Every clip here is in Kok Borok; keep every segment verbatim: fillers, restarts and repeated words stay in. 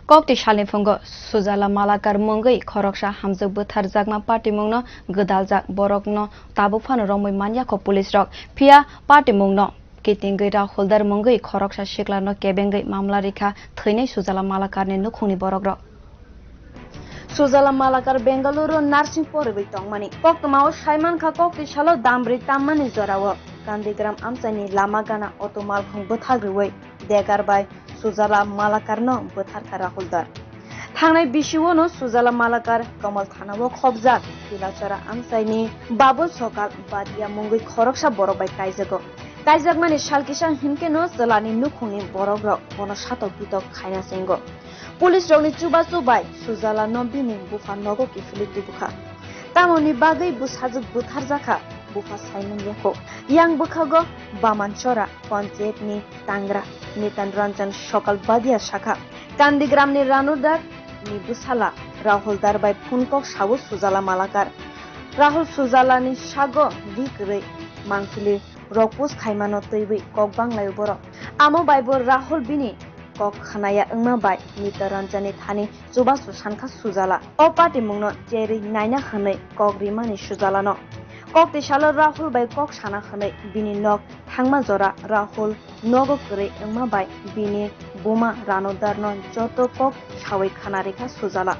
Kokti salni phungo Sujala Malakar mungwi khoroksa hamjwk bwtharjakma patimungno gwdaljak borokno tabuk phano romwi manyakho police rok. Phiya patimungno kitingwi Rahul Dar mungwi khoroksa siklano kebengwi mamla rikha thwinai Sujala Malakarni nukhungni borokrok. Sujala Malakar Bengaluru nursing poribwi tongmani. Koktwmao saimankha kokti salo damri tammani jorao Kandigram amchaini lama gana auto malkhung bwthak riwi degar bai Sujala Malakarno bwtharkha Rahul Dar. Thangnai bisiono Sujala Malakar Kamal thanao khobjak Tilachara amchaini Babu Sokal Badia mungwi khoroksa borok bai kaijago. Kaijakmani sal kisa hinkeno chwlani nukhungni borokrok bono satok pitok khaina chengo. Police rokni chubachu bai Sujala no bini bupha nogo kiphilwi tubukha. Tamoni bagwi bwsajwk bwtharjakha, bupha saimanya kho. Yang bwkhago Bamanchora panchayatni tangra Nitan Ranjan Sokal Badia sakha, Kandigramni Ranudar ni bwsala Rahul Dar bai phone kok sao Sujala Malakar. Rahul Sujalani sago di kwrwi mangpili rok post khaimano twiwi kok banglaio borok. Amo bai bo Rahul bini kok khnaya wngma bai Nitaranjani thani chubachu sankha Sujala. O patimungno cherwi naina hwnwi kok rimani Sujalano. Kokti salo Rahul bai kok sana hwnwi bini nok thangma jora Rahul nogo kwrwi wngma bai bini buma Ranodarno joto kok sawi khana rikha Sujala.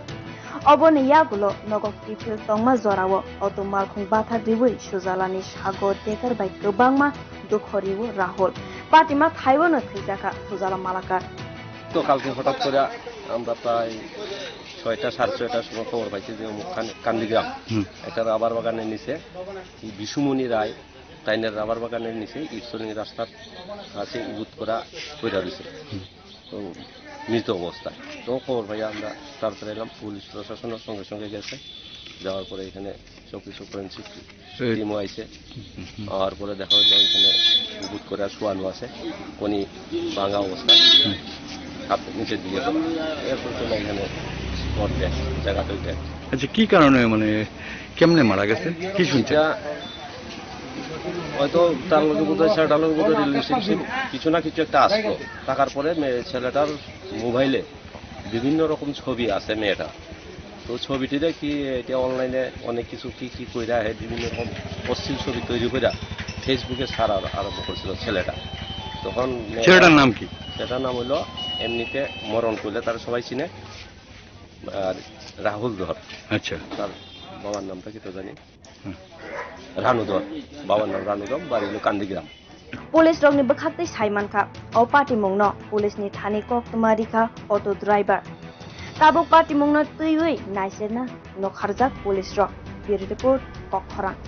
Oboni yagulo nogo kiphil tongma jorao auto malkhung bathak riwi Sujalani sago dekar bai kwbangma dukho riwo Rahul. Patima thaibono thwijakha Sujala Malakar. তো কালকে হঠাৎ করে আমরা প্রায় ছয়টা, সাড়ে ছয়টার সময় খবর পাইছি যে অমুক খান-, কান্দিগ্রাম হুম। একটা রাবার বাগানের নিচে এই বিশুমণি রায় তাইনের রাবার বাগানের নিচে ইটসলিং রাস্তার কাছে উবুত করা পড়ে রয়েছে। তো মৃত অবস্থায়। তো খবর পাই আমরা তাড়াতাড়ি এলাম, পুলিশ প্রশাসনও সঙ্গে সঙ্গে গেছে। যাওয়ার পরে এখানে সব কিছু ফরেন্সিক এই টিমও আইছে। হুম। আওয়ার পরে দেখা হলো এখানে উবুত করে শোয়ানো আছে, উনি ভাঙা অবস্থায় হুম। হাত নিচের দিকে। এরপর তো এখানে স্পট ডেথ, জায়গাতেই ডেথ। আচ্ছা, কি কারণে, মানে, কেমনে মারা গেছে? কি শুনছেন? এটা হয়তো তার লগে বোধহয়, ছেলেটার লগে বোধহয় রিলেশনশিপ কিছু না কিছু একটা আসতো। থাকার পরে মেয়ে, ছেলেটার মোবাইলে বিভিন্ন রকম ছবি আছে মেয়েটা। তো ছবিটিরে কি এটা অনলাইনে অনেক কিছু কি কি কইরা হে বিভিন্ন রকম অশ্লীল ছবি তৈরি কইরা ফেসবুকে ছাড়া আরম্ভ করছিল ছেলেটা। তখন মেয়েটা ছেলেটার নাম কি? ছেলেটার নাম হলো এমনিতে মরণ কইলে তারা সবাই চিনে, আর রাহুল ধর। আচ্ছা। তার বাবার নামটা কি তো জানি? হুম। রানুধর, বাবার নাম রানুধর, বাড়ি হলো Kandigram. Police rokni bwkhaktwi sai mankha, o patimungno police ni thani koktwma rikha auto driver. Tabuk patimungno twiwi naiserna nokharjak police rok. Bureau report, Kokkhorang.